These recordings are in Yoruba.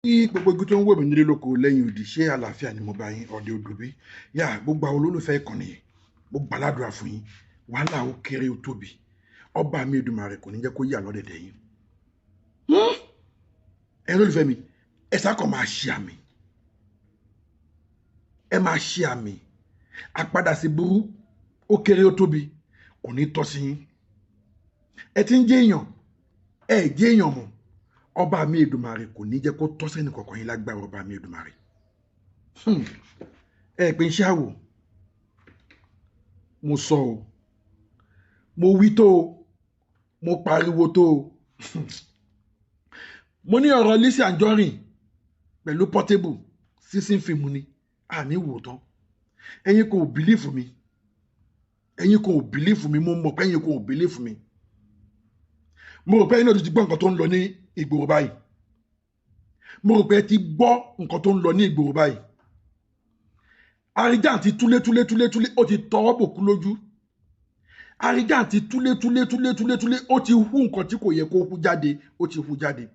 Kí gbogbo ojú tó ń wò mí nílé lóko lẹ́yìn òdì, ṣé àlàáfíà ni mo bá yín? Ọ̀dẹ òdòbí yá. Gbogbo àwọn olólùfẹ́ ìkànnì yìí, mo gbàládùra fún yín. Wàhálà ó kéré ó tóbi, ọba mi Èdùmàrè kò ní jẹ́ kó yà lọ́dẹ̀dẹ̀ yín. Ẹ̀yin olólùfẹ́ mi, ẹ sákọ̀ máa ṣe àmì, ẹ máa ṣe àmì. Àpadà sí burú, ó kéré ó tóbi, kò ní tọ́ sí yín. Ẹ ti ń jẹ́ èèyàn, ẹ jẹ́ èèyàn mọ̀. Ọba mi Èdùmàrè kò ní jẹ́ kó tọ́ sẹ́ni kọ̀ọ̀kan yín lágbára ọba mi Èdùmàrè. Ẹ pé iṣẹ́ àwò, mo sọ o, mo wí tó o, mo pariwo tó o. Mo ní ọ̀rọ̀ Lizzy Anjorin pẹ̀lú Portable, season fíìmù ni, àní wò tán. Ẹ̀yin kò believe mi, ẹ̀yin kò believe mi. Mo mọ̀ pé ẹ̀yin kò believe mi. Mo rò pé ẹ̀yin náà ti gbọ́ nǹkan tó ń lọ ní ìgboro báyìí. Mo rò pé ẹ ti gbọ́ nǹkan tó ń lọ ní ìgboro báyìí. Arijan ti túlé túlé túlé túlé, ó ti tọwọ́ bòkú lójú. Arijan ti túlé túlé túlé túlé túlé, ó ti hu nǹkan tí kò yẹ kó hu jáde, ó ti hu jáde.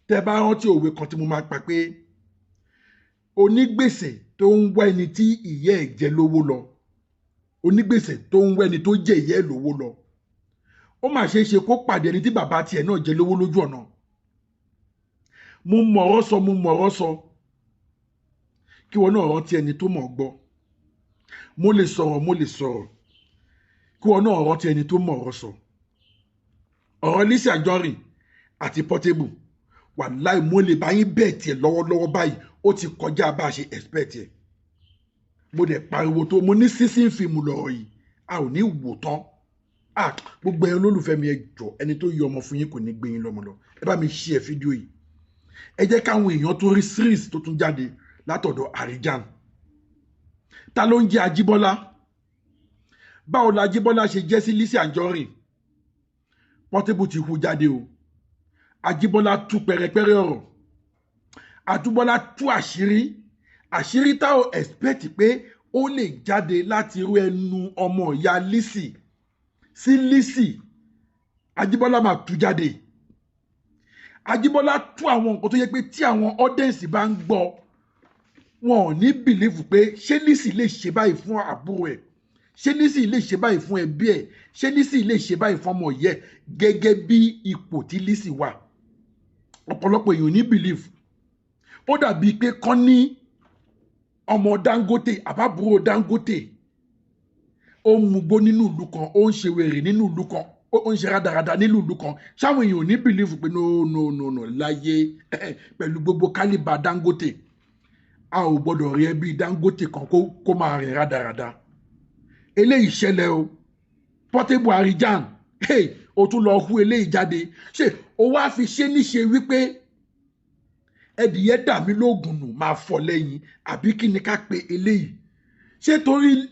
Tẹ bá rántí òwe kan tí mo máa pa pé onígbèsè tó ń wá ẹni tí ìyá ẹ̀ jẹ lówó lọ, onígbèsè tó ń wá ẹni tó jẹ ìyá ẹ̀ lówó lọ, ó mà ṣeé ṣe kó pàdé ẹni tí bàbá tiẹ̀ náà jẹ lówó lójú ọ̀nà. Mo mọ̀rọ̀ sọ, mo mọ̀rọ̀ sọ. Kí wọn náà rántí ẹni tó mọ̀ gbọ́. Mo lè sọ̀rọ̀, mo lè sọ̀rọ̀. Kí wọn náà rántí ẹni tó mọ̀rọ̀ sọ. Ọ̀rọ̀ Lizzy Anjorin àti Portable, wàláì, mo lè bá yín bẹ́ẹ̀ tiẹ̀ lọ́wọ́lọ́wọ́ báyìí, ó ti kọjá bá a ṣe expect ẹ̀. Mo dẹ̀ pariwo tó, mo ní season fíìmù lọ̀rọ̀ yìí, a ò ní wò tán. Ah, gbogbo ẹ olólùfẹ́ mi, ẹ jọ, ẹni tó yọ ọmọ fún yín kò ní gbé yín lọ́mọ lọ. Ẹ bá mi share fídíò yìí, ẹ jẹ́ káwọn èèyàn tó rí series tó tún jáde látọ̀dọ̀ Arijan. Ta ló ń jẹ́ Ajíbọ́lá? Báwo la Ajíbọ́lá ṣe jẹ́ sí Lizzy Anjorin? Portable ti hu jáde o. Ajíbọ́lá tú pẹrẹpẹrẹ ọ̀rọ̀, Ajíbọ́lá tú àṣírí, àṣírí tá ò expect pé ó lè jáde láti irú ẹnu ọmọ ìyá Lizzy sí Lizzy. Ajíbọ́lá máa tú jáde. Ajíbọ́lá tú àwọn nǹkan tó yẹ pé tí àwọn audience bá ń gbọ́, wọn ò ní believe pé ṣé Lizzy lè ṣe báyìí fún àbúrò ẹ̀, ṣé Lizzy lè ṣe báyìí fún ẹbí ẹ̀, ṣé Lizzy lè ṣe báyìí fún ọmọ yẹ gẹ́gẹ́ bí ipò tí Lizzy wà. Ọ̀pọ̀lọpọ̀ èèyàn ò ní believe. Ó dàbí pé kán ní ọmọ Dangote àbábúrò Dangote, ó ń mugbó nínú ìlú kan, ó ń ṣe wèrè nínú ìlú kan, ó ń ṣe rádaràda nínú ìlú kan. Ṣáwọn èèyàn ò ní believe pé no, no, no, no, láyé, pẹ̀lú gbogbo calibre Dangote, a ò gbọ́dọ̀ rí ẹbí Dangote kan kó máa rìn rádaràda? Eléyìí ṣẹlẹ̀ o. Portable Arijan, hey, o tún lọ hu eléyìí jáde. Ṣé o wá fi ṣe níṣe wípé ẹdìyẹ dà mí lóògùn nù máa fọ lẹ́yìn, àbí kí ni ká pe eléyìí? Ṣé torí,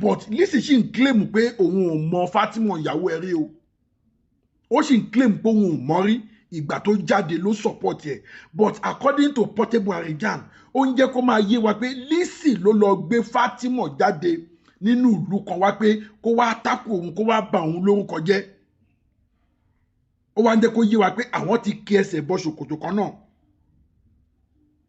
but Lizzy ṣì ń claim pé òun ò mọ Fatima ìyàwó ẹ rí o. Ó sì ń claim pé òun ò mọ rí. Ìgbà tó jáde ló support ẹ, but according to Portable Arijan, ó ń jẹ́ kó máa yé wa pé Lizzy ló lọ gbé Fatima jáde nínú ìlú kan wá pé kó wá tákù òun, kó wá bà òun lórúkọ jẹ́. Ó wá ń jẹ́ kó yé wa pé àwọn ti kí ẹsẹ̀ bọ́ ṣòkòtò kan náà.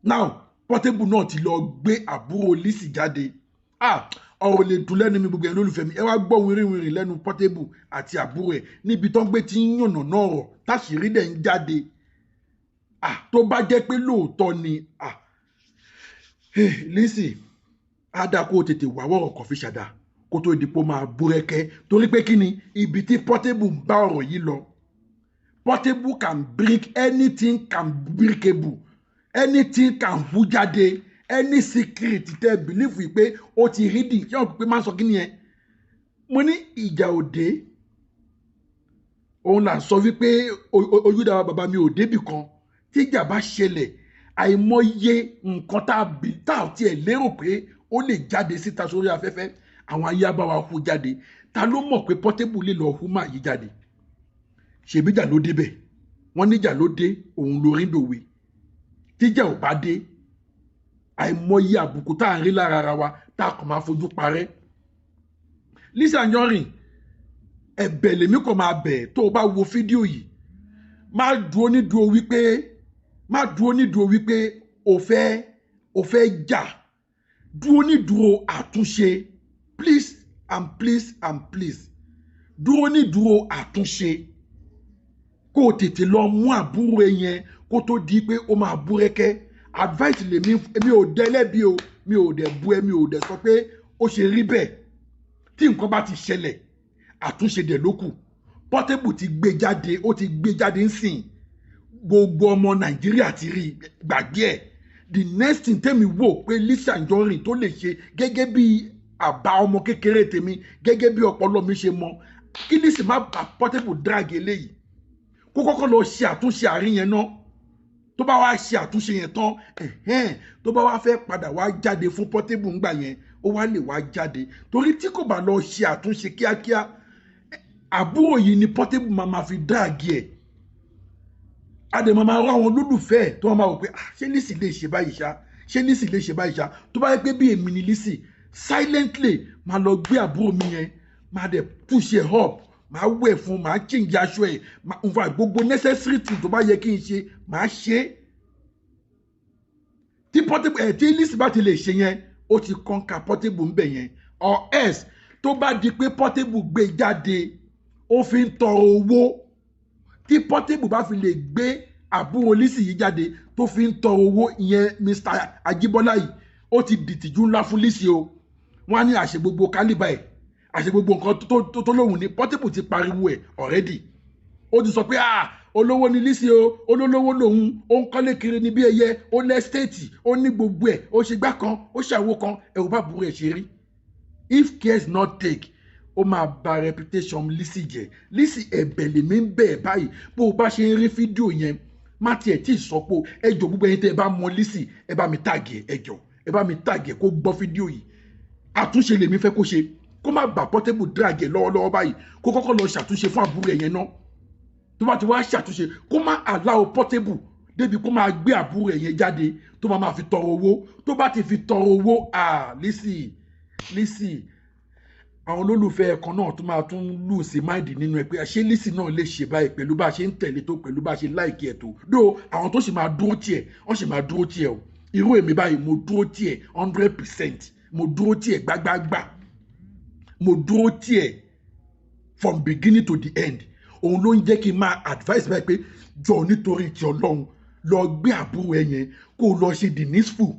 Now Portable náà ti lọ gbé àbúrò Lizzy jáde. Ah, ọ̀rọ̀ lè dùn lẹ́nu mi. Gbogbo ẹ̀ lólùfẹ́ mi, ẹ wá gbọ́ wìrìwìrì lẹ́nu Portable àti àbúrò ẹ̀ níbi tó ń gbé tí ń yànnà náà rọ̀, táṣìírí dẹ̀ ń jáde. Ah, tó bá jẹ́ pé lóòótọ́ ni, ah, Lizzy á dáa kó o tètè wá wọ̀rọ̀ kan fi ṣàdá kó tó di pé ó máa búrẹ́kẹ́. Torí pé kí ni ibi tí Portable ń bá ọ̀rọ̀ yìí lọ? Portable can break anything, can breakable anything, can hu jáde any secret tẹ believe yìí pé ó ti rí dì. Yóò pé máa ń sọ kí ni yẹn? Mo ní ìjà òde òun là ń sọ wípé ojúdára bàbá mi ò débì kan. Tí ìjà bá ṣẹlẹ̀, àìmọye nǹkan tá a bì tá a tiẹ̀ lérò pé ó lè jáde síta sórí afẹ́fẹ́, àwọn ayé á bá wa hu jáde. Ta ló mọ̀ pé Portable lè lọ hu máa yí jáde? Ṣèbíjà ló débẹ̀, wọ́n níjà ló dé òun lórí dòwe. Tíjà ò bá dé, àìmọye àbùkù tá à ń rí lára ara wa tá a kàn máa fojú parẹ́. Lizzy Anjorin, ẹ̀bẹ̀ lèmi kàn máa bẹ̀. Tó o bá wo fídíò yìí, má dúró ní dúró wípé Má dúró nídúró wípé o fẹ́ jà. Dúró nídúró àtúnṣe. Please and please and please, dúró nídúró àtúnṣe, kó o tètè lọ mú àbúrò ẹ yẹn kó tó di pé ó máa búrẹ́kẹ́. Advice lèmi. Èmi ò dẹ́ lẹ́bi o, mi ò dẹ̀ bú ẹ, mi ò dẹ̀ sọ pé ó ṣe rí bẹ́ẹ̀. Tí nǹkan bá ti ṣẹlẹ̀, àtúnṣe dẹ̀ ló kù. Portable ti gbé jáde, ó ti gbé jáde ń sìn, gbogbo ọmọ Nàìjíríà ti rí. Gbàgbé ẹ̀. The next thing tẹ́mi wò pé Lizzy Anjorin tó lè ṣe, gẹ́gẹ́ bí àbá ọmọ kékeré tèmi, gẹ́gẹ́ bí ọpọlọ mi ṣe mọ, kí Lizzy má bá Portable drag eléyìí, kó kọ́kọ́ lọ ṣe àtúnṣe àárín yẹn náà. Tó bá wá ṣe àtúnṣe yẹn tán, ẹ̀hẹ́n, tó bá wá fẹ́ padà wá jáde fún Portable ńgbà yẹn, ó wá lè wá jáde. Torí tí kò bá lọ ṣe àtúnṣe kíákíá, àbúrò yìí ni Portable máa ma fi drag ẹ̀. A dẹ̀ máa ma rọ àwọn olólùfẹ́ ẹ̀ tó máa wò pé, "Ah, ṣé Lizzy lè ṣe báyìí ṣá? Ṣé Lizzy lè ṣe báyìí ṣá?" Tó bá yẹ pé bí èmi ni Lizzy, silently máa lọ gbé àbúrò mi yẹn, máa dẹ̀ push ẹ̀ up, máa wẹ̀ fún, máa change aṣọ ẹ̀, máa nfa gbogbo necessary thing tó bá yẹ kí n ṣe, máa ṣe é. Tí Portable ẹ̀, tí Lizzy bá ti lè ṣe yẹn, ó ti conquer Portable ń bẹ̀ yẹn. Or else, tó bá di pé Portable gbé jáde, ó fi ń tọrọ owó, tí Portable bá fi lè gbé àbúrò Lizzy yìí jáde tó fi ń tọrọ owó, ìyẹn Mr Ajibola yìí, ó ti dìtìjú ńlá fún Lizzy o. Wọ́n á ní àṣẹ gbogbo kálíbà ẹ̀, àṣẹ gbogbo nǹkan tó lóhùn ní. Portable ti pariwo ẹ̀ already. Ó ti sọ pé, "Ah, olówó ni Lizzy o, olólówó lòun, ó ń kọ́lé kiri ní bí ẹyẹ, ó l'estate, ó ní gbogbo ẹ̀, ó ṣe gbá kan, ó ṣàwo kan." Ẹ̀rù bá burú ẹ̀ ṣe rí. If care is not take, ó máa bà reputation Lizzy jẹ́. Lizzy, ẹ̀bẹ̀ lèmi ń bẹ̀ ẹ́ báyìí. Bó o bá ṣe ń rí fídíò yẹn, má tiẹ̀ tí ì sọ pé ẹ jọ̀ọ́. Gbogbo ẹ̀yin tẹ́ ẹ bá mọ Lizzy, ẹ bá mi tag ẹ. Jọ̀ọ́, ẹ bá mi tag ẹ kó gbọ́ fídíò yìí. Àtúnṣe lèmi fẹ́ kó ṣe, kó má bà Portable drag ẹ lọ́wọ́lọ́wọ́ báyìí. Kó kọ́kọ́ lọ ṣàtúnṣe fún àbúrò ẹ̀ yẹn náà. Tó bá ti wá ṣàtúnṣe, kó má allow Portable débi kó máa gbé àbúrò ẹ̀ yẹn jáde tó máa máa fi tọrọ owó. Tó bá ti fi tọrọ owó, ah, Lizzy, Lizzy, àwọn olólùfẹ́ ẹ̀kan náà tó máa tún lù sí mind nínú ẹ pé ṣé Lizzy náà lè ṣe báyìí pẹ̀lú bá a ṣe ń tẹ̀lé tó, pẹ̀lú bá a ṣe like ẹ̀ tó dó. Àwọn tó sì máa dúró tiẹ̀, wọ́n sì máa dúró tiẹ̀ o. Irú èmi báyìí, mo dúró tiẹ̀ 100%. Mo dúró tiẹ̀ gbágbágbá, mo dúró tiẹ̀ from beginning to the end. Òun ló ń jẹ́ kí n máa advice báyìí pé jọ, nítorí ti Ọlọ́run, lọ gbé àbúrò ẹ yẹn, kó o lọ ṣe the needful,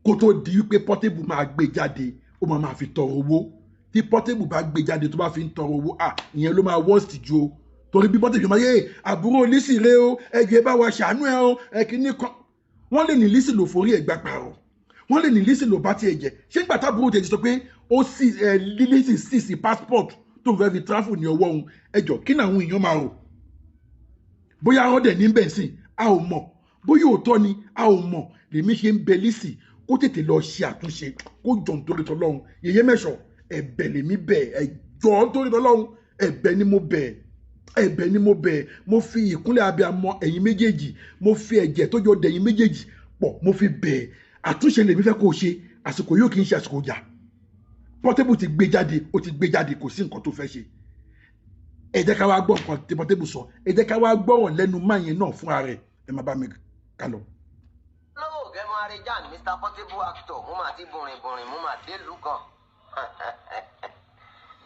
kó tó di wípé Portable máa gbé jáde, ó máa máa fi tọrọ owó. Tí Portable bá gbé jáde tó bá fi ń tọrọ owó, à, ìyẹn ló máa worst ju o. Torí bí Portable máa yé àbúrò Lizzy rẹ o, ẹgbẹ́ bá wa ṣàánú ẹ o, ẹ kìíní kan, wọ́n lè ní Lizzy lò forí ẹ̀ gbà pààrọ̀, wọ́n lè ní Lizzy lò bá tiẹ̀ jẹ́. Ṣé nígbà tábúrò tẹ̀ ti sọ pé ó sì ẹ Lizzy sì sí passport tó ń fẹ́ fi travel ní ọwọ́ òun, ẹjọ́ kí ni àwọn èèyàn máa rò? Bóyá ọ̀dẹ̀ ní bẹ̀ sìn, a ò mọ̀. Bóyá òótọ́ ni, a ò mọ̀. Lèmi ṣe ń bẹ Lizzy kó tètè lọ ṣe àtúnṣe, kó jọ nítorí tọlọ́run. Yèyé mẹ́sọ̀, ẹ̀bẹ̀ lèmi bẹ̀, ẹ̀jọ̀ nítorí tọlọ́run. Ẹ̀bẹ̀ ni mo bẹ̀, ẹ̀bẹ̀ ni mo bẹ̀. Mo fi ìkúnlẹ̀ abiyamọ ẹ̀yin méjèèjì, mo fi ẹ̀jẹ̀ tó jọ dẹ̀yìn méjèèjì pọ̀, mo fi bẹ̀. Àtúnṣe lèmi fẹ́ kó o ṣe. Àsìkò yóò kì í ṣe àsìkò ìjà. Portable ti gbé jáde, ó ti gbé jáde, kò sí nǹkan tó fẹ́ ṣe. Ẹ jẹ́ ká wá gbọ́ nǹkan tí Portable sọ. Ẹ jẹ́ ká wá gbọ́rọ̀ lẹ́nu máa yẹn náà fúnra rẹ̀. Ẹ má bá mi ká lọ. Lọ́wọ́ ògẹ́mọ Arẹjàn, Mr Portable actor, mo máa ti bùrìn bùrìn, mo máa délùú kan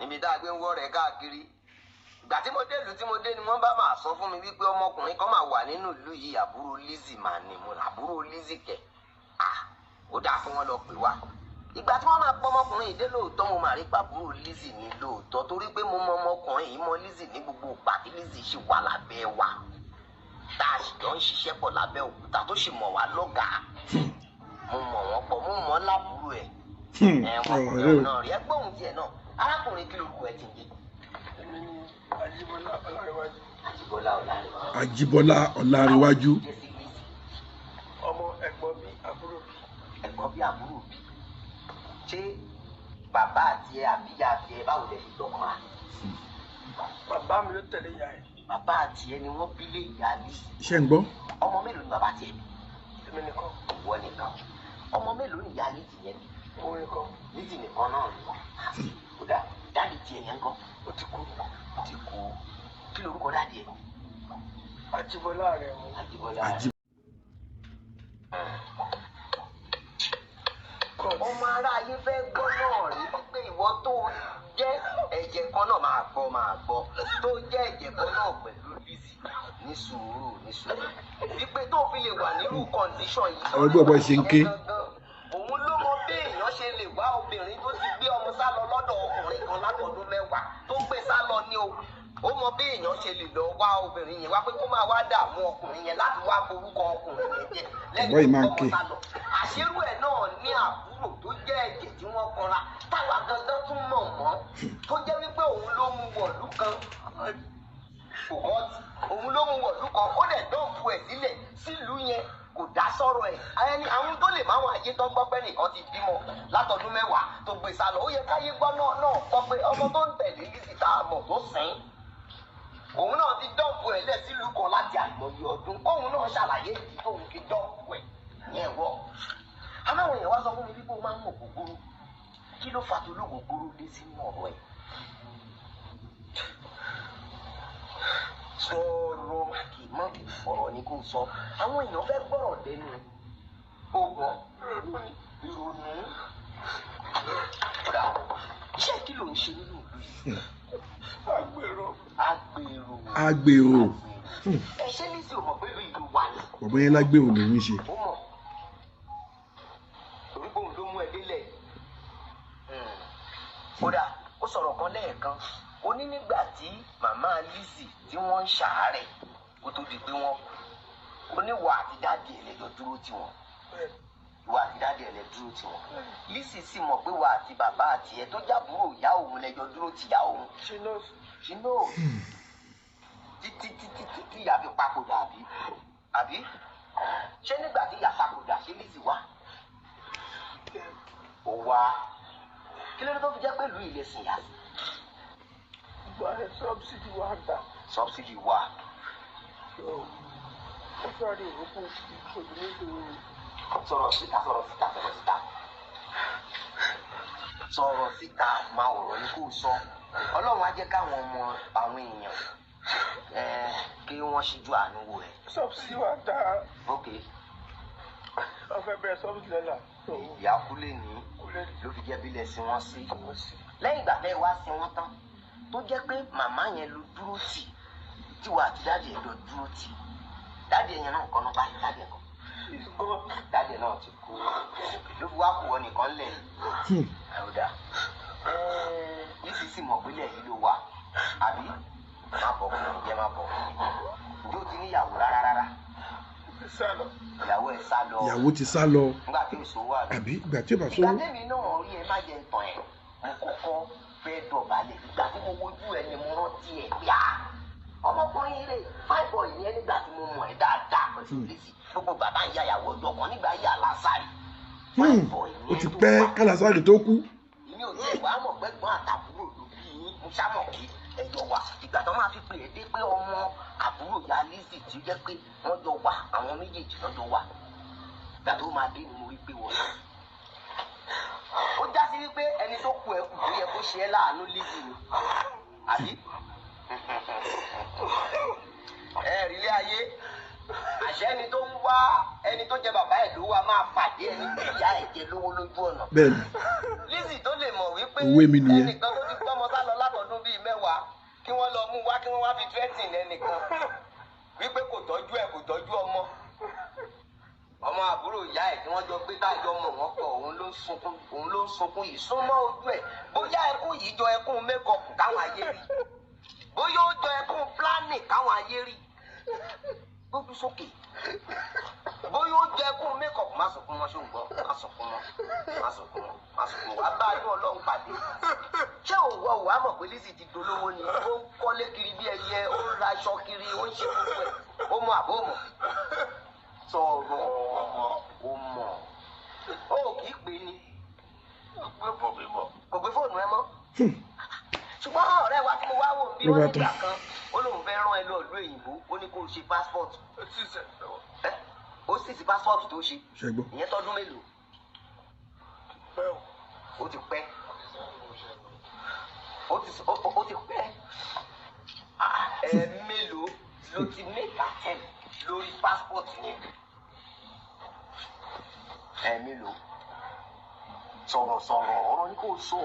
níbi tá a gbé ń wọ́ rẹ̀ káàkiri. Ìgbà tí mo délùú tí mo dé ni wọ́n bá máa sọ fún mi wípé ọmọkùnrin kan máa wà nínú ìlú yìí, àbúrò Lizzy mà ní. Mo àbúrò Lizzy kẹ̀? Ah, ó dáa fún wọn lọ pè wá. Ìgbà tí wọ́n máa pọ́ ọmọkùnrin yìí dé, lóòótọ́ mo máa rí pàbúrò Lizzy ní lóòótọ́, torí pé mo mọ ọmọkùnrin yìí, mọ Lizzy ní gbogbo ìgbà tí Lizzy ṣì wà lábẹ́ wa, tá a sì jọ ń ṣiṣẹ́ pọ̀ lábẹ́ òkúta, tó sì mọ̀ wá lọ́gàá. Mo mọ̀ wọ́n pọ̀, mo mọ̀ lábúrò ẹ̀. Ẹ̀ wọ́n kò ọ̀rẹ́ o. Náà rí ẹgbẹ́ tiẹ̀ náà. Arákùnrin, kí lorúkọ ẹ ti ń jẹ́? Èmi ni Ajíbọ́lá Ọlárẹ̀wájú. Àjíbọ́lá Ọlárẹ̀wájú. Àjíbọ́lá Ọlárẹ̀wájú. Jẹ́ sí Lizzy? Ọmọ ẹ̀gbọ́n bí àbúrò bí. Ẹ̀gbọ́n bí àbúrò bí. Ṣé bàbá àti ẹ àbíyá àti ẹ, báwo lẹ ṣe dọ́kànra? Bàbá mi ló tẹ̀lé ìyá ẹ̀. Bàbá àti ẹ ni wọ́n bí lé ìyá Lizzy? Ṣé ń gbọ́? Ọmọ mélòó ni bàbá tiẹ̀ bí? Èmi nìkan. Ìwọ nìkan. Ọmọ mélòó ni ìyá Lizzy yẹn bí? Òun nìkan. Lizzy nìkan náà ni. Kódà daddy tiẹ̀ yẹn ńkọ́? Ó ti kú. Ó ti kú. Kí lorúkọ daddy ẹ? Ajíbọ́lá Àrẹ̀mú. Àjíbọ́lá. Àjí Máa gbọ́, máa gbọ́, tó jẹ́ ẹ̀jẹ̀ kan náà pẹ̀lú Lizzy. Ní sùúrù, ní sùúrù, wípé tó fi lè wà nírú condition yìí. Àwọn ẹgbẹ́ ọ̀bọ ṣe ń ké. Òun ló mọ bí èèyàn ṣe lè wá obìnrin tó ti gbé ọmọ sá lọ lọ́dọ̀ ọkùnrin kan látọdún 10 tó gbé sá lọ ní o. Ó mọ bí èèyàn ṣe lè lọ wá obìnrin yẹn wá pé kó máa wá dààmú ọkùnrin yẹn láti wá borúkọ ọkùnrin yẹn jẹ́ Bàbá yìí máa ń lẹ́yìn tó ké. gbọ́mọ sá lọ. Àṣírù ẹ̀ náà ní àbúrò tó jẹ́ ẹ̀jẹ̀ tí wọ́n kanra táwa gangan tún mọ̀ mọ́, tó jẹ́ wípé òun ló mú wọ̀lú kan kò kọ́, òun ló mú wọ̀lú kan, ó dẹ̀ dọ́ǹpù ẹ̀ sílẹ̀ sílùú yẹn, kò dá sọ̀rọ̀ ẹ̀. Ẹni àwọn tó lè máwọn ayé tó gbọ́ pé nìkan ti bímọ látọdún 10 tó gbé sá lọ, ó yẹ káyé gbọ́ náà gbọ́ pé ọmọ tó ń tẹ̀lé Lizzy tá a mọ̀ tó sìn, òun náà ti dọ́ǹpù ẹ̀ lẹ̀ sílùú kan láti àìmọye ọdún, kóun náà ṣàlàyé ìdí tóun fi dọ́ǹpù ẹ̀ yẹn wọ̀. Aláwọn èèyàn wá sọ fún mi wípé ó máa ń mọ̀ gbogbooro, kí ló fa tó lóògbògbòrò dé sínú ọ̀rọ̀ ẹ̀? Sọ̀rọ̀ kì í mọ̀, ọ̀rọ̀ ni kò sọ. Àwọn èèyàn fẹ́ gbọ́rọ̀ dẹnu ogun ìrònú. Kódà iṣẹ́ kí ló ń ṣe nínú ìlú yìí? Agbèrò. Agbèrò. Agbèrò. Ẹ ṣé Lizzy ò mọ̀ pé ìlú ìlú wà ní? Bàbá yẹn lágbèrò lòún ń ṣe. Ó mọ̀. Torí bóun ló mú ẹ délẹ̀. Kódà ó sọ̀rọ̀ kan lẹ́ẹ̀kan. Ó ní nígbà tí màmá Lizzy tí wọ́n ń ṣàárẹ̀ kó tó di pé wọ́n kú, ó ní wà àti dáàdì ẹ̀ lẹ́jọ́ dúró tì wọ́n. Ìwà àti dáàdì ẹ̀ lẹ́ dúró tì wọ́n. Lizzy sì mọ̀ pé wà àti bàbá àti ẹ̀ tó jábúrò ìyá òun lẹ́jọ́ dúró tì ìyá òun. She knows. She knows. Títí títí títí ìyá fi papòdà, àbí? Àbí? Ṣé nígbà tí ìyá papòdà ṣé Lizzy wá? Ó wá. Kí ló dé tó fi jẹ́ pé ìlú ilé sìn yá sí? Ìgbà yẹn subsidy wà ń tà. Subsidy wà. So, ó fẹ́ rí òkú ìṣòdì nítorí. Sọ̀rọ̀ síta, sọ̀rọ̀ síta, sọ̀rọ̀ síta. Sọ̀rọ̀ síta, máa ọ̀rọ̀ ni kò sọ. Ọlọ́run á jẹ́ káwọn ọmọ àwọn èèyàn kí wọ́n ṣíjú àánú wò ẹ́. Subsidy wà ń tà. Ok. Wọ́n fẹ́ bẹ̀rẹ̀ subsidy lọ́la. Ìyá kúlé ní ló fi jẹ́ bílẹ̀ sí wọ́n sí. Lẹ́yìn ìgbà tẹ́ ẹ wá sí wọn tán, tó jẹ́ pé màmá yẹn ló dúró tì, tíwọ́ àti dáàdì ẹ̀ lọ dúró tì. Dáàdì ẹ̀ yẹn náà kọ́ náà báyìí, dáàdì ẹ̀ kọ́. Dáàdì náà ti kú. Ló fi wá kú ọ nìkan lẹ̀ yìí. Àròdà. Lizzy sì mọ̀ pé ilẹ̀ yìí ló wà. Àbí? Má bọ̀ fún mi, jẹ́ má bọ̀ fún mi. Ǹjẹ́ o ti níyàwó rárá rárá? Ìyàwó ẹ̀ sá lọ. Ìyàwó ti sá lọ. Nígbà tí òṣòwò wà. Àbí ìgbà tí ò bá sówó. Ìgbà tẹ́mi náà rí ẹ má jẹ ntàn ẹ̀. Mo kọ́kọ́ fẹ́ dọ̀bálẹ̀. Ìgbà tí mo wojú ẹ ni mo rántí ẹ pé á. Ọmọkùnrin rẹ̀ fine boy yẹn nígbà tí mo mọ̀ ẹ́ dáadáa pẹ̀lú Lizzy. Gbogbo bàbá ń yàyàwó ọjọ́ kan nígbà yà Lásàrì. Ó ti pẹ́ kálásárì tó kú. Èmi ò tiẹ̀ wá mọ̀ pẹ́gbọ́n àtàbúrò ló bí yín. Mo ṣá mọ̀ kí ẹjọ́ wà. Ìgbà tó máa fi pè é dé pé ọmọ àbúrò ya Lizzy tí ó jẹ́ pé wọ́n jọ wà, àwọn méjèèjì lọ́jọ́ wà. Ìgbà tó máa dé ni mo rí pé wọ́n. Ó já sí wípé ẹni tó kú ẹ kù tó yẹ kó ṣe é láàánú Lizzy ni. Àbí? Ẹ rí ilé ayé. Àṣẹ ẹni tó ń wá ẹni tó jẹ bàbá ẹ̀ lówó a máa pàdé ẹni tí ìyá ẹ̀ jẹ lówó lójú ọ̀nà. Bẹ́ẹ̀ni. Lizzy tó lè mọ̀ wípé Òwe mi nìyẹn. ẹnìkan tó ti gbọ́mọ sá lọ látọdún bíi 10 kí wọ́n lọ mú wá kí wọ́n wá fi threatening ẹnìkan wípé kò tọ́jú ẹ̀, kò tọ́jú ọmọ. Ọmọ àbúrò ìyá ẹ̀ tí wọ́n jọ gbé tájọ mọ̀ wọ́n pọ̀, òun ló ń sunkún, òun ló ń sunkún yìí súnmọ́ ojú ẹ̀. Bóyá ẹkún yìí jọ ẹkún mékọ̀pù káwọn ayé rí. Bóyá ó jọ ẹkún planning káwọn ayé rí. Gbójú sókè. Bóyá ó jẹ ẹkún mékọ̀pù, má sunkún mọ́, ṣùgbọ́n má sunkún mọ́, má sunkún mọ́, má sunkún mọ́. Wàá bá inú Ọlọ́run pàdé. Ṣé òwò òwò á mọ̀ pé Lizzy ti dolówó ni? Ó ń kọ́lé kiri bí ẹyẹ, ó ń ra aṣọ kiri, ó ń ṣe gbogbo ẹ̀. Ó mọ àbó mọ̀. Sọ̀rọ̀ ó mọ̀. Ó kì í pè é ni. Kò gbé fóònù ẹ mọ́. Ṣùgbọ́n ọ̀rẹ́ wa tí mo wá wò bí Ló wọ́n bá nígbà tán. kan, ó lóun fẹ́ rán ẹ lọ ìlú òyìnbó, ó ní kó o ṣe passport. Ó sì sí passport tó ṣe. Ṣé gbọ́? Ìyẹn tọdún mélòó? Ó ti pẹ́. Ó ti pẹ́. Ẹ mélòó ló ti make attempt lórí passport yẹn? Ẹ mélòó? Sọ̀rọ̀ sọ̀rọ̀ ọ̀rọ̀ ni kò sọ.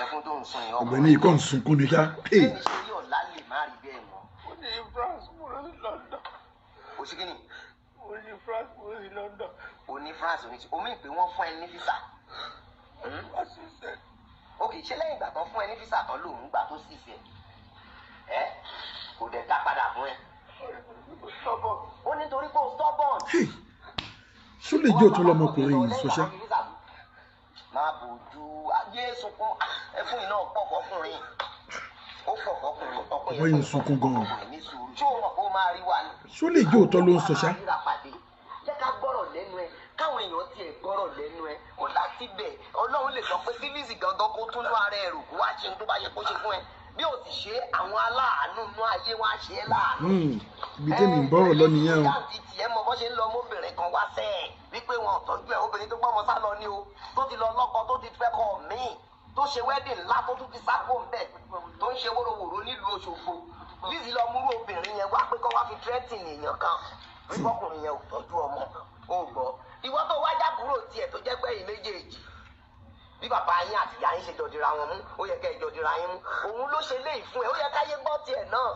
Ẹkún tó ń sun yìí, Ọ̀gbẹ́ni yìí kàn ń sunkún ní ṣá. Hey, bẹ́ẹ̀ni, ṣe rí ọ̀la lè má rí bẹ́ẹ̀ mọ́. Mo ní France, mo lọ sí London. O ṣe kí ni? Mo ní France, mo lọ sí London. O ní France, o ní omi pé wọ́n fún ẹ ní visa. Wọ́n sì sẹ́. Ok, ṣé lẹ́yìn ìgbà tán fún ẹ ní visa tán lòun gbà tó sì fẹ́ ẹ kò dẹ̀ dá padà fún ẹ? Stubborn. Ó nítorí pé o stubborn. Hey, ṣó lè jẹ́ òtún lọmọkùnrin yìí sọ ṣá? Máa bòjú ayé sunkún, ẹkún iná pọ̀ fọkùnrin, ó pọ̀ fọkùnrin, ọkùnrin. Wọ́n yìí ń sunkún gan-an. Ọkùnrin ní sùúrù. Ṣé o mọ̀ pé ó máa rí wa ni? Ṣó lè jẹ́ òótọ́ ló ń sọ ṣá? Ríra pàdé, jẹ́ ká gbọ́rọ̀ lẹ́nu ẹ, káwọn èèyàn tiẹ̀ gbọ́rọ̀ lẹ́nu ẹ. Ó láti bẹ̀, Ọlọ́run lè sọ pé kí Lizzy gangan kó tún ara ẹ̀ rò, kó wá ṣe ohun tó bá yẹ kó ṣe fún ẹ. Bí ó sì ṣe, àwọn aláàánú inú ayé wá ṣe é láàánú. Ibi tẹ́mi ń bọ̀rọ̀ lọ nìyẹn o. Jáǹtì tiẹ̀ mọ bó ṣe ń lọ ọmọbìnrin kan wá sẹ́ẹ̀ wípé wọn ò tọ́jú ẹ̀. Obìnrin tó gbọ́mọ sá lọ ni o, tó ti lọ lọ́kọ, tó ti fẹ́ kọ́ míì, tó ṣe wedding ńlá, tó tún ti sá kó ńbẹ̀, tó ń ṣe wóróworó nílùú Òṣogbo. Lizzy lọ múrú obìnrin yẹn wá pé kó wá fi threatening èèyàn kan wípé ọkùnrin yẹn ò tọ́jú ọmọ. Ó gbọ́, ìwọ tó wá jábúrò tiẹ̀ tó jẹ́ pé ẹ̀yin méjèèjì, bí bàbá yín àti ìyá yín ṣe jọ dira wọn mú, ó yẹ kẹ́ ẹ jọ dira yín mú. Òun ló ṣe léyìí fún ẹ, ó yẹ káyé gbọ́ tiẹ̀ náà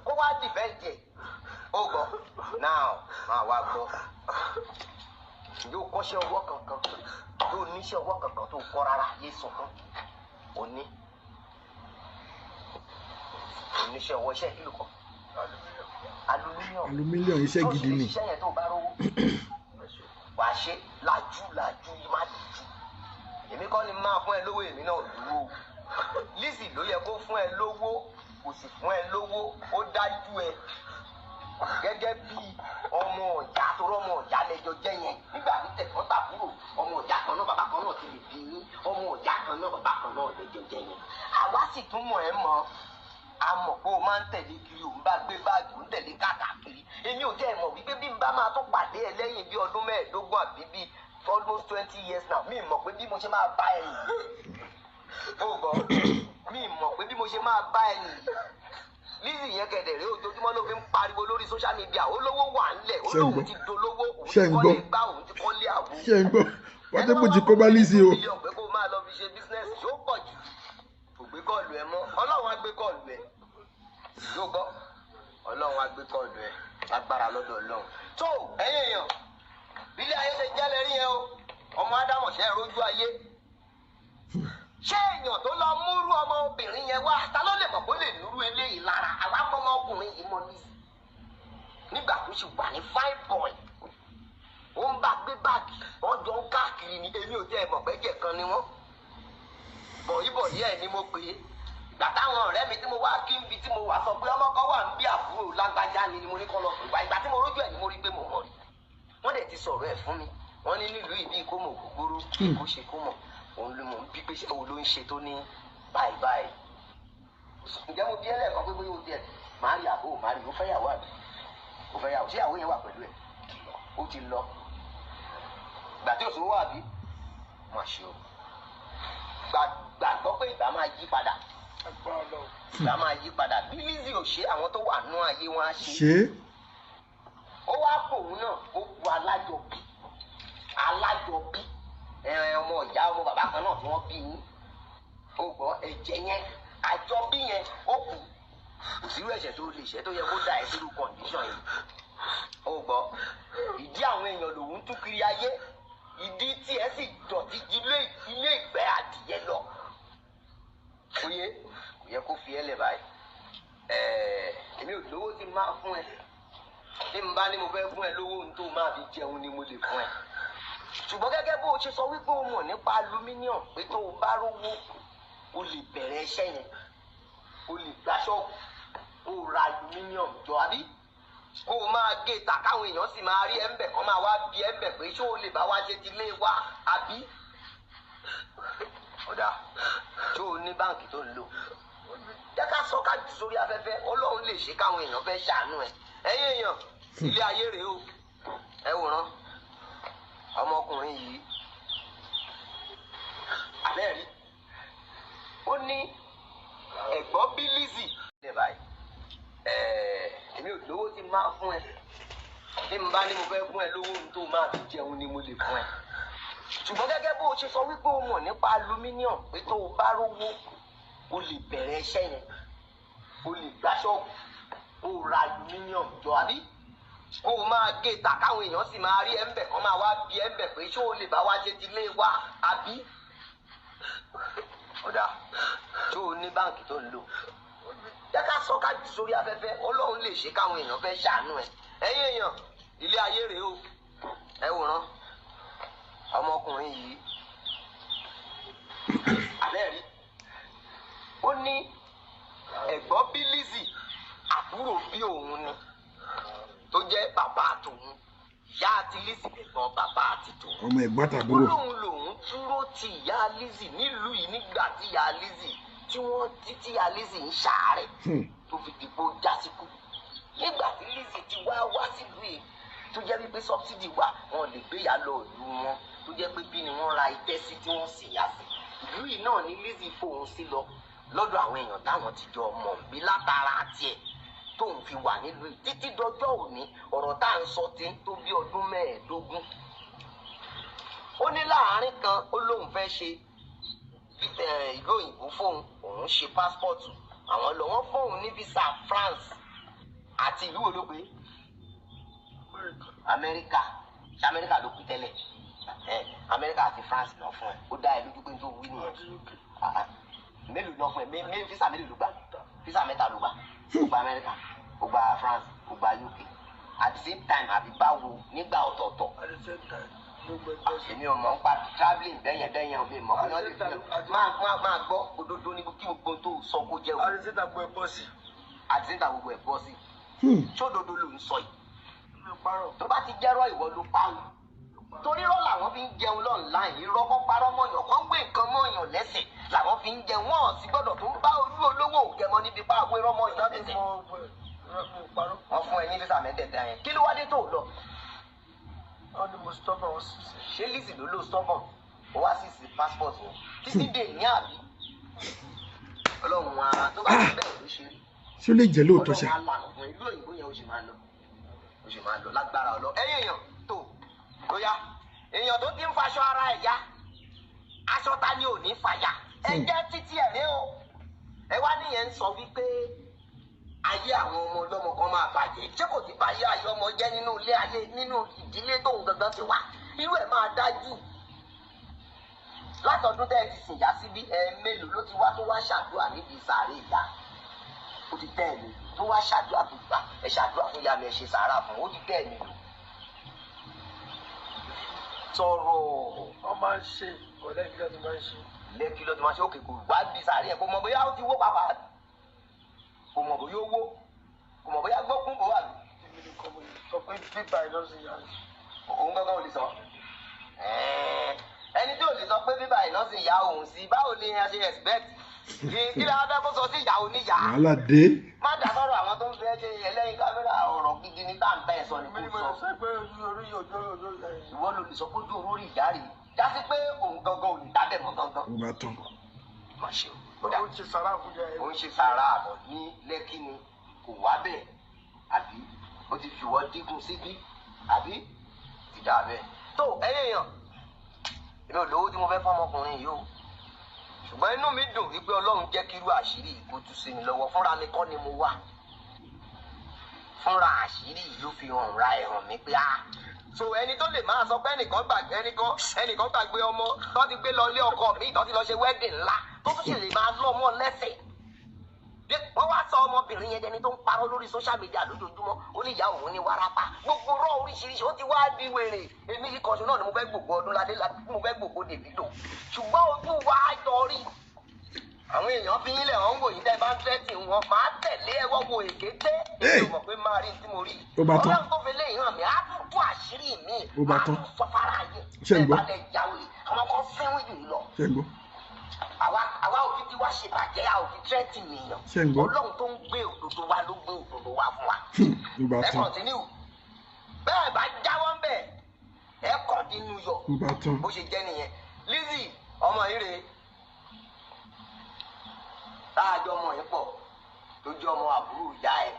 kó wá defend ẹ̀. Ó gbọ́, now máa wá gbọ́, yóò kọ́ṣẹ́ ọwọ́ kankan, yóò níṣẹ́ ọwọ́ kankan tó kọ́ rárá? Yé sunkún. Òní oníṣẹ́ ọwọ́, iṣẹ́ kí ló kọ́? Aluminium. Aluminium, iṣẹ́ gidi ni. Iṣẹ́ yẹn, tó bá rówó, wàá ṣe làjú làjú, má dìjú. Èmi kọ́ ni máa fún ẹ lówó, èmi náà lówó. Lizzy ló yẹ kó fún ẹ lówó, kò sì fún ẹ lówó. Ó dájú ẹ gẹ́gẹ́ bí ọmọ ọ̀yá tó rọ́mọ ọ̀yá lẹ́jọ́ jẹ́ yẹn. Nígbà tí tẹ̀gbọ́n tàbúrò, ọmọ ọ̀yá kan náà, bàbá kan náà ti lè bí yín, ọmọ ọ̀yá kan náà, bàbá kan náà lẹ́jọ́ jẹ́ yẹn. Àwa sì tún mọ̀ ẹ́ mọ́, a mọ̀ pé o máa ń tẹ̀lé kiri, òun bá gbé báàgì, òun tẹ̀lé káàkiri. Èmi ò jẹ́ ẹ̀ mọ̀ wípé bí n bá máa tún pàdé ẹ lẹ́yìn bí ọdún 15 àbí bí almost 20 years now, mi mọ̀ pé bí mo ṣe máa bá ẹ nìyí. Ó gbọ́, mi mọ̀ pé bí mo ṣe máa bá ẹ nìyí. Lizzy yẹn kẹ̀dẹ̀ rí, ojoojúmọ́ ló fi ń pariwo lórí social media, ó lówó wà ńlẹ̀, ó Ṣé ń lóun gbọ́? ti dolówó, òun Ṣé ti ń kọ́lé gbọ́? gbá, òun ti kọ́lé àwo. Ṣé ń gbọ́? Portable ti kó bá Lizzy o. Mílíọ̀nù pé kó máa lọ fi ṣe business yóò pọ̀ jù. Kò gbé call ẹ mọ́. Ọlọ́run á gbé call ẹ. Yóò gbọ́, Ọlọ́run á gbé call ẹ, agbára lọ́dọ̀ Ọlọ́run. Tó ẹ̀yin èèyàn, bílẹ̀ ayé ṣe jẹ́ lẹ́rí yẹn o. Ọmọ Ádámọ̀, ṣe é rójú ayé? Ṣé èèyàn tó lọ múrú ọmọbìnrin yẹn wá, ta ló lè mọ̀ kó lè núrú eléyìí lára? Àwa mọ ọmọkùnrin yìí mọ Lizzy nígbà tó sì wà ní fine boy, ó ń bá gbé báàgì, wọ́n jọ ń káàkiri ni. Èmi ò tẹ́ ẹ mọ̀ pé jẹ̀ kan ni wọ́n. Bọ̀yìbọ̀yì ẹ̀ ni mo pè é. Ìgbà táwọn ọ̀rẹ́ mi tí mo wá kí n bi tí mo wà sọ pé ọmọ kan wà ń bí, àbúrò lágbájá ni mo ní kọ́ lọ pè wá. Ìgbà tí mo rójú ẹ̀ ni mo rí pé mo mọ̀ rí. Wọ́n dẹ̀ ti sọ̀rọ̀ ẹ̀ fún mi. Wọ́n ní nílùú ìbí kó mọ̀ ògógóró kó ṣe kó mọ̀. Òun ló mọ̀ ń bí pé ṣé òun ló ń ṣe tó ní báyìí báyìí. Ǹjẹ́ mo bí ẹlẹ́ẹ̀kan pé bóyá o tiẹ̀ máa rí àbó máa rí? Ó fẹ́ yàwó àbí ó fẹ́ yàwó? Ṣé ìyàwó yẹn wà pẹ̀lú ẹ̀? Ó ti lọ gbà tí òṣòwò àbí má ṣe o. Gbàgbọ́ pé ìgbà máa yí padà. Agbára Ọlọ́run. Ìgbà máa yí padà. Bí Lizzy ò ṣe, àwọn tó wà nú ayé wọn á ṣe. Ṣé. Ó wá kó òun náà, ó bu alájọbí, alájọbí ẹ, ọmọ ìyá, ọmọ bàbá kan náà tí wọ́n bí yín. Ó gbọ́, ẹ̀jẹ̀ yẹn, àjọbí yẹn, ó kù. Kò sírú ẹ̀ṣẹ̀ tó lè ṣẹ̀ tó yẹ kó dà ẹ́ sírú condition yìí. Ó gbọ́, ìdí àwọn èèyàn lòun tún kiri ayé, ìdí tí ẹ sì dọ̀tí ju ilé ìgbẹ́ adìyẹ lọ. Oye, kò yẹ kó fi ẹ́ lẹ̀ báyìí. Ẹ̀ẹ́, èmi ò lówó tí n máa fún ẹ. Tí n bá ní mo fẹ́ fún ẹ lówó, ohun tó máa fi jẹun ni mo lè fún ẹ. Ṣùgbọ́n gẹ́gẹ́ bó o ṣe sọ wípé o mọ̀ nípa aluminium, pé tó o bá rówó, o lè bẹ̀rẹ̀ iṣẹ́ yẹn, o lè gba ṣọ́ọ̀bù, kó o ra aluminium jọ, àbí kó o máa gé ta, káwọn èèyàn sì máa rí ẹ ń bẹ̀, kó máa wá bí ẹ ń bẹ̀ pé ṣé o lè bá wa ṣe ti lé wa àbí. Ọ̀dà, ṣé o ní báǹkì tó ń lò? Jẹ́ ká sọ, ká jù sórí afẹ́fẹ́. Ọlọ́run lè ṣe káwọn èèyàn fẹ́ ṣàánú ẹ̀. Ẹ̀yin èèyàn, ilé ayé rèé o. Ẹ wòran ọmọkùnrin yìí, àbẹ́ẹ̀rí, ó ní ẹ̀gbọ́n bí Lizzy. Ẹ báyìí, èmi ò lówó tí máa fún ẹ. Tí n bá ní mo fẹ́ fún ẹ lówó, ohun tó máa fi jẹun ni mo lè fún ẹ. Ṣùgbọ́n gẹ́gẹ́ bó o ṣe sọ wípé o mọ̀ nípa aluminium, pé tó o bá rówó o lè bẹ̀rẹ̀ iṣẹ́ yẹn, o lè gbá ṣọ́ọ̀bù, o ra aluminium jọ, àbí kó o máa gé ta káwọn èèyàn sì máa rí ẹ̀ ń bẹ̀, kán máa wá bí ẹ̀ ń bẹ̀ pé ṣé o lè bá wá ṣe ti lé wa, àbí? Ọ̀dà, ṣé o ní báǹkì tó ń lò? Jẹ́ ká sọ ká jù sórí afẹ́fẹ́, Ọlọ́run lè ṣe káwọn èèyàn fẹ́ ṣàánú ẹ̀. Ẹ̀yin èèyàn, ilé ayé rèé o, ẹ wòran ọmọkùnrin yìí, àbẹ́ẹ̀rí, ó ní ẹ̀gbọ́n bí Lizzy, àbúrò bí òun ni, tó jẹ́ bàbá àtòun, ìyá àti Lizzy ẹ̀gbọ́n bàbá àti tòun. Ọmọ ẹ̀gbọ́n tàbúrò. Ó lóun lòun dúró ti ìyá Lizzy nílùú yìí nígbà tí ìyá Lizzy tí wọ́n títí ìyá Lizzy ń ṣàárẹ̀ tó fi dìbò jásíkú. Nígbà tí Lizzy ti wá wá sílùú yìí tó jẹ́ wípé subsidy wà, wọn lè gbé ìyá lọ ìlú wọn, tó jẹ́ pé bí ni wọ́n ra itẹ́ sí tí wọ́n sì yá sí. Ìlú yìí náà ni Lizzy fóun sí lọ lọ́dọ̀ àwọn èèyàn táwọn ti jọ mọ̀ bí látara tiẹ̀ tóun fi wà nílùú yìí títí dọjọ́ òní. Ọ̀rọ̀ tá à ń sọ ti ń tó bí ọdún 25. Ó ní láàárín kan ó lóun fẹ́ ṣe ìlú òyìnbó fóun, òun ṣe pásítọ̀tù àwọn lọ, wọ́n fóun ní visa France àti ìlú wo ló pé? Amẹ́ríkà. Ṣé Amẹ́ríkà ló kú tẹ́lẹ̀? Amẹ́ríkà àti France lọ fún ẹ. Ó dá ẹ lójú pé tó wí nìyẹn. Mélòó lọ fún ẹ? Visa mélòó ló gbà? Visa 3 ló gbà. Ó gba Amẹ́ríkà, ó gba France, ó gba UK at the same time, àbí báwo? Nígbà ọ̀tọ̀ọ̀tọ̀. Èmi ò mọ̀ ń pa travelling bẹ́yẹn bẹ́yẹn, ò mi mọ̀ bóyá lè fi máa gbọ́ òdodo ní kí gbogbo tó sọ kó jẹ́ o. Àdìsíta gbogbo ẹ̀ bọ́ sí. Àdìsíta gbogbo ẹ̀ bọ́ sí. Ṣódodo ló ń sọ yìí? Tó bá ti jẹ́rọ, ìwọ ló pa o. Torí rọ́ làwọn fi ń jẹun online, irọ́ kọ́ parọ́ mọ̀yàn, kọ́ gbé nǹkan mọ̀yàn lẹ́sẹ̀ làwọn fi ń jẹun. Wọ́n sì gbọ́dọ̀ tó ń bá olú olówó ògẹmọ níbi pa àwọn irọ́ mọ̀yàn lẹ́sẹ̀. Wọ́n fún ẹ ní visa mẹ́tẹ̀ẹ̀ta yẹn, kí ló wá dé tó lọ? Wọ́n ní mo stubborn, wọ́n sì ṣe. Ṣé Lizzy ló lò stubborn? Ó wá sì sí passport yẹn títí dé ní, àbí? Ọlọ́run ara tó bá ti bẹ́ẹ̀ ló ṣe rí. Ṣé ó lè jẹ́ lóòótọ́ ṣá? Ọlọ́run á lànà fún ìlú òyìnbó yẹn, ó sì máa lọ, ó sì máa lọ lágbára ọlọ. Ẹ̀yin èèyàn tó bóyá èèyàn tó ti ń faṣọ ara ẹ̀ ya, aṣọ ta ni ò ní fàyà? Ẹ jẹ́ títí ẹ̀ rí o. Ẹ wá níyẹn ń sọ wípé ayé àwọn ọmọ ọlọ́mọ kan máa bàjẹ́. Ṣé kò ti ba ayé ayé ọmọ jẹ́ nínú ilé ayé, nínú ìdílé tóun gangan ti wá? Irú ẹ̀ máa dájú. Látọdún tẹ́ ẹ ti sìn yá síbí, ẹ mélòó ló ti wá tó wá ṣàdúrà níbi sàárè ìyá? Ó ti tẹ́ ẹ̀ mi tó wá ṣàdúrà tó gbà, ẹ ṣàdúrà fún ìyá mi, ẹ ṣe sàárà fún, ó ti tẹ́ ẹ̀ mi lò. Sọ̀rọ̀. Wọ́n máa ń ṣe ọ̀lẹ́ ìbílẹ̀ tó máa ń ṣe. Lẹ́kí ló ti máa ṣe. Òkè kò wá bí sàárè ẹ̀, kò mọ̀ bóyá ó ti wó pàpà, kò mọ̀ bóyá ó wó, kò mọ̀ bóyá gbókùn bó wà lù. Èmi nìkan mo lè sọ pé bíbá iná sí ìyá rẹ̀. Òun gángan ò lè sọ. Ẹni tí ò lè sọ pé bíbá iná sì ìyá òun sí, báwo ni a ṣe expect kí ló fẹ́ kó sọ sí ìyá oníyà? Wàhálà dé. Má dá sọ̀rọ̀ àwọn tó ń fẹ́ ṣe ẹlẹ́yin kámẹ́rà. Ọ̀rọ̀ gidi ní tá à ń bẹ́ ẹ sọ ni Èmi ni kò mo lè sọ. sọ pé ojú orí ojú ojú ìyá rẹ̀. Ìwọ ló lè sọ pé ojú orí ìyá rè, jásí pé òun gangan ò lè dábẹ̀ mọ́ gangan. Ó bá tán. Má ṣe o. Ó dà. Ó ń ṣe sàrà fún ìyá rẹ̀. Ó ń ṣe sàrà àbọ̀ ní Lẹ́kí ni, kò wá bẹ́ẹ̀, àbí ó ti fìwọ́ dínkù síbí, àbí ti dà bẹ́ẹ̀. Tó ẹ̀yin èèyàn, èmi ò lówó tí mo fẹ́ fọ́mọkùnrin yìí o, ṣùgbọ́n inú mi dùn wípé Ọlọ́run jẹ́ kí irú àṣírí yìí kó tú sí mi lọ́wọ́. Fúnra mi kọ́ ni mo wà, fúnra àṣírí yìí ló fi hàn ra ẹ̀ hàn mí pé a so ẹni tó lè máa sọ pé ẹnìkan gbàgbé ẹnìkan gbàgbé ọmọ tó ti gbé lọ ilé ọkọ mi, tó ti lọ ṣe wedding ńlá, tó tún sì lè máa lọ ọmọ lẹ́sẹ̀. Wọ́n wá sọ ọmọbìnrin yẹn dẹni tó ń parọ́ lórí social media lójoojúmọ́. Ó ní ìyá òun ní wárápá, gbogbo rọ oríṣiríṣi, ó ti wá di wèrè. Èmi yìí kan ṣo náà ni mo fẹ́ gbogbo Ọdúnládé, mo fẹ́ gbogbo Davido, ṣùgbọ́n ojú wa jọ rí. Àwọn èèyàn fi yín lẹ̀, wọ́n ń wò yín. Tẹ́ bá ń tẹ́tì wọn máa tẹ̀lé ẹwọ́ wo èké tẹ́. Èmi ò mọ̀ pé máa rí tí mo rí. Ó bá tán. Ọlọ́run tó fi léyìn hàn mí á tún tú àṣírí mi. Ó bá tán. Máa tún sọ fara ayé. Ṣé ń gbọ́? Bẹ́ẹ̀ bá lẹ̀ yàwó yìí, àwọn kan fẹ́ràn jù lọ. Ṣé ń gbọ́? Àwa ò fi tiwa ṣe bàjẹ́, a ò fi tírẹ́tì nìyàn. Ṣé ń gbọ́? Ọlọ́run tó ń gbé òdodo wa ló gbé òdodo wa fún wa. Ó bá Ẹ tán. kọ̀ntínú bẹ́ẹ̀ bá jáwọ́ ń bẹ̀, ẹ kọ̀ntínú yọ. Ó bá tán. Bó ṣe jẹ́ nìyẹn. Lizzy ọmọ yìí rèé, táàjọ ọmọ yìí pọ̀, tó jẹ́ ọmọ àbúrò ìyá ẹ̀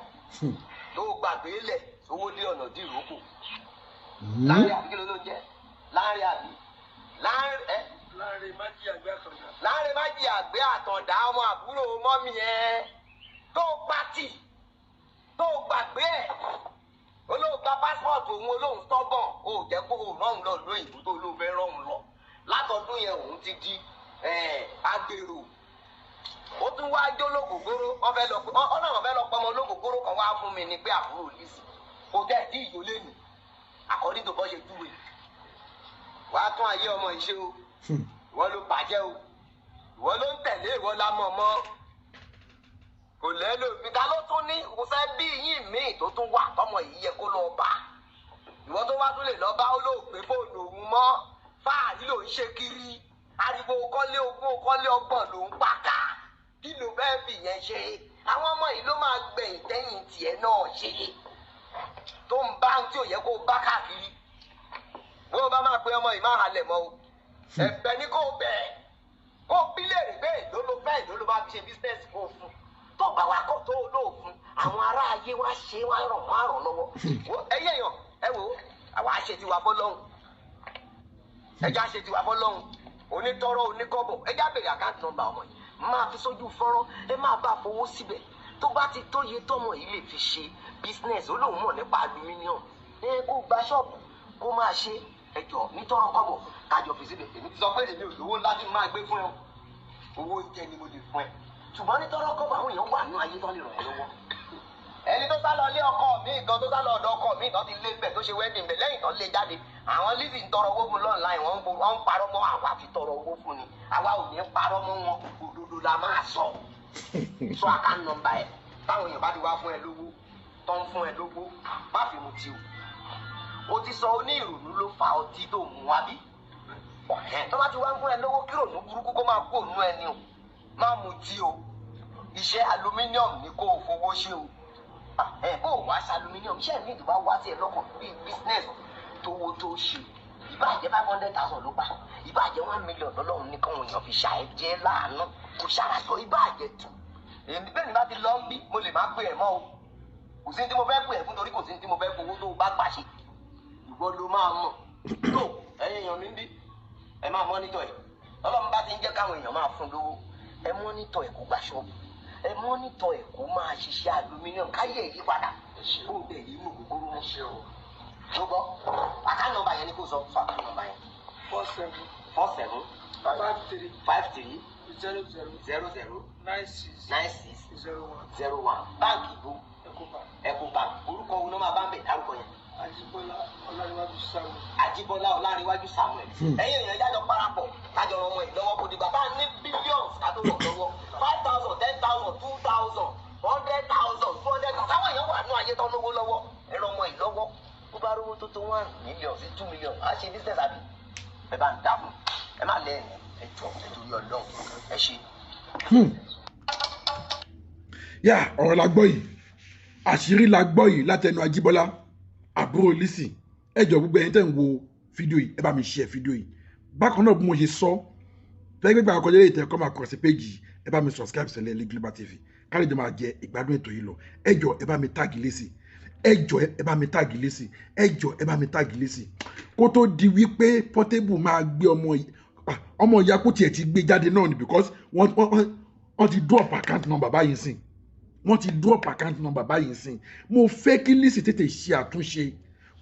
tó gbàgbé lẹ̀ owó dé ọ̀nà dìrókò láàrin, àbí kí ló ló jẹ́ láàrin, àbí Láàrin Májí Àgbẹ̀ Àtàndá. Láàrin Májí Àgbẹ̀ Àtàndá, ọmọ àbúrò mọ́mí ẹ tó pàtì tó gbàgbé ẹ̀, olóhùn gba pásítọ̀tù òun, olóhùn stọ́bọ̀n, ó jẹ́ kó o rọrùn lọ lóyìnbó tó ló fẹ́ rọrùn lọ. Látọdún yẹn òun ti di agbèrò. Ó tún wá jó lókògóró, wọ́n fẹ́ lọ pé ọ̀nà wọn fẹ́ lọ pọmọ lókògóró kan wá fún mi ni pé àbúrò Lizzy kò tẹ̀ tí ìyó lé nì àkọ́rí tó bọ́ ṣe júwe. Wàá tún ayé ọmọ ìṣe o, ìwọ ló bàjẹ́ o, ìwọ ló ń tẹ̀lé, ìwọ la mọ̀ mọ́ kò lẹ́lò ìta ló tún ní kò fẹ́ bí yín míì tó tún wà tọmọ yìí yẹ kó lọ bá. Ìwọ tó wá tún lè lọ bá, ó lóògbé fóònù òun mọ́, fáàrí ló ń ṣe kiri, ariwo kọ́lé ogún kọ́lé ọgbọ̀n ló ń pa ká, kí ló fẹ́ fi yẹn ṣe? Àwọn ọmọ yìí ló máa gbẹ̀yìn tẹ́yìn tiẹ̀ náà ṣe tó ń bá ohun tí ò yẹ kó bá káàkiri. Bó o bá máa pe ọmọ yìí máa halẹ̀ mọ́ o, ẹ̀bẹ̀ ni kò bẹ̀ kó bílẹ̀ rè bẹ́ẹ̀ ló ló bẹ́ẹ̀ ló ló bá fi ṣe bísínẹ́sì kó fún tó bá wa kọ́ tó olóòfin, àwọn ará ayé wa ṣe wá ràn wá ràn lọ́wọ́. Ẹyẹ èèyàn ẹ wò ó, àwa ṣe tiwa fọlọ́hún, ẹja ṣe tiwa fọlọ́hún, onítọ́rọ́ oníkọ́bọ̀, ẹja bèrè àkáǹtì nọ́mbà ọmọ yìí, máa fi sójú fọ́nrán, ẹ máa bá fowó síbẹ̀. Tó bá ti tóye tọmọ yìí lè fi ṣe bísínẹ́sì, ó lóun mọ̀ nípa aluminium, ẹ kó gba ṣọ́ọ̀bù kó máa ṣe. Ẹjọ́ nítọ́rọ́ kọ́bọ̀ kájọ fi síbẹ̀. Èmi ti sọ pé èmi ò lówó láti máa gbé fún ẹ, owó oúnjẹ ni mo lè fún ẹ, ṣùgbọ́n nítorí ọkọ àwọn èèyàn wà nínú ayé tó lè ràn ẹ́ lọ́wọ́. Ẹni tó sá lọ lé ọkọ mi gan, tó sá lọ ọ̀dọ̀ ọkọ mi tán ti lé bẹ̀ tó ṣe wedding bẹ̀, lẹ́yìn tán lé jáde, àwọn Lizzy ń tọrọ owó fún lọ́nláìn, wọ́n ń parọ́ mọ́ àwa fi tọrọ owó fún ni, àwa ò ní parọ́ mọ́ wọn, òdodo la máa sọ. Sọ account number ẹ̀, táwọn èèyàn bá ti wá fún ẹ lówó, tó ń fún ẹ lówó, má fi mu ti o. O ti sọ oní ìrònú ló fa ọtí tó mú wa bí. Tó bá ti wá ń fún ẹ lówó, kí ìrònú burúkú kó máa kó ònú ẹni o, má mutí o. Iṣẹ́ aluminium ni kó o fowó ṣe o. Bó o wá ṣe aluminium, iṣẹ́ mi tó bá wá sí ẹ lọ́kàn bíi business tówó tó ṣe, ìbáà jẹ́ 500,000 ló gbà, ìbáà jẹ́ 1 million lọ́lọ́run ní káwọn èèyàn fi ṣàì jẹ́ láàánú kò ṣàràsọ, ìbáà jẹ́ tù. Èmi bẹ́ẹ̀ ni bá ti lọ ń bí, mo lè má pè ẹ́ mọ́ o. Kò sí ní tí mo fẹ́ pè ẹ́ fún, torí kò sí ní tí mo fẹ́ fowó tó o bá gbà ṣe. Ìwọ ló máa mọ̀. Tó ẹ̀yin èèyàn mi ń bí, ẹ máa mọ́nítọ̀ ẹ̀. Ọlọ́run bá ti ń jẹ́ káwọn èèyàn máa fún lówó, ẹ mọ́nítọ̀ ẹ̀ kó gba ṣọ́ọ̀bù, ẹ mọ́nítọ̀ ẹ̀ kó máa ṣiṣẹ́ aluminium, káyé èyí padà kó bẹ̀ yìí mú gbogbo mọ́. Ló gbọ́ àkáǹtì nọ́mbà yẹn ni kò sọ, sọ àkáǹtì nọ́mbà yẹn. 4 7 4 7 5 3 5 3 0 0 0 0 9 6 9 6 0 1 0 1. Báǹkì ìbò Ecobank. Ecobank. Orúkọ wo ló máa bá ń bẹ̀ dárúkọ yẹn? Ajíbọ́lá Ọlárẹ̀wájú Samuel. Ajíbọ́lá Ọlárẹ̀wájú Samuel. Ẹ̀yin èèyàn jájọ parapọ̀ kájọ ràn ọmọ yìí lọ́wọ́, kò dìgbà tá a ní billions ká tó ràn lọ́wọ́. 5,000, 10,000, 2,000, 100,000, 200,000. Táwọn èèyàn wà nú ayé tán lówó lọ́wọ́, ẹ ràn ọmọ yìí lọ́wọ́. Tó bá rówó tó tó 1 million sí 2 million, á ṣe business àbí? Ẹ bá ń dà fún. Ẹ má lẹ́yìn ẹ jọ ẹ torí Ọlọ́run ẹ ṣe. Yá, ọ̀rọ̀ la gbọ́ yìí, àṣírí la gbọ́ yìí látẹnu Ajíbọ́lá àbúrò Lizzy. Ẹ jọ̀ọ́ gbogbo ẹ̀yin tẹ́ ń wo fídíò yìí, ẹ bá mi share fídíò yìí. Bákan náà bí mo ṣe sọ tẹ́gbẹ́gbẹ́ àkọjá lè tẹ́ kọ́ máa kọ̀ sí péjì, ẹ bá mi subscribe sílẹ̀ ní Global TV ká lè jọ máa jẹ ìgbádùn ètò yìí lọ. Ẹ jọ̀ọ́ ẹ bá mi tag Lizzy, ẹ jọ̀ọ́ ẹ bá mi tag Lizzy, ẹ jọ̀ọ́ ẹ bá mi tag Lizzy, kó tó di wípé Portable máa gbé ọmọ ìyá kó tiẹ̀ ti gbé jáde náà ni, because wọ́n ti drop account number báyìí sìn, wọ́n ti drop account number báyìí sìn. Mo fẹ́ kí Lizzy tètè ṣe àtúnṣe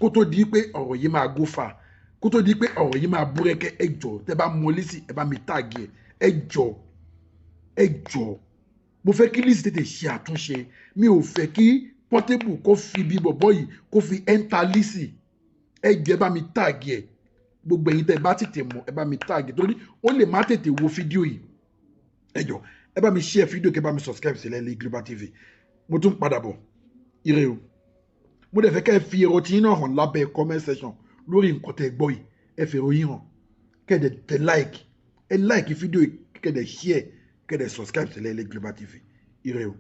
kó tó di pé ọ̀rọ̀ yìí máa go far, kó tó di pé ọ̀rọ̀ yìí máa búrẹ́kẹ́. Ẹ jọ̀ọ́ tẹ́ bá mọ Lizzy, ẹ bá mi tag ẹ, ẹ jọ̀ọ́, ẹ jọ̀ọ́, mo fẹ́ kí Lizzy tètè ṣe àtúnṣe. Mi ò fẹ́ kí Portable kó fi bí bọ̀bọ̀ yìí kó fi enter Lizzy. Ẹ jọ̀ọ́ ẹ bá mi tag ẹ, gbogbo ẹ̀yin tẹ́ bá tètè mọ̀, ẹ bá mi tag ẹ, torí ó lè má tètè wo fídíò yìí. Ẹ jọ̀ọ́ ẹ bá mi share fídíò, kẹ́ bá mi subscribe sílẹ̀ ní Global TV. Mo tún padà bọ̀, ire o. Mo dẹ̀ fẹ́ kẹ́ ẹ fi èrò tí yín náà hàn lábẹ́ comment section lórí nǹkan tẹ́ gbọ́ yìí. Ẹ fi èrò yín hàn, kẹ́ ẹ dẹ̀ tẹ like, ẹ like fídíò yìí, kẹ́ ẹ dẹ̀ share, kẹ́ ẹ dẹ̀ subscribe sílẹ̀ ní Global TV. Ire o.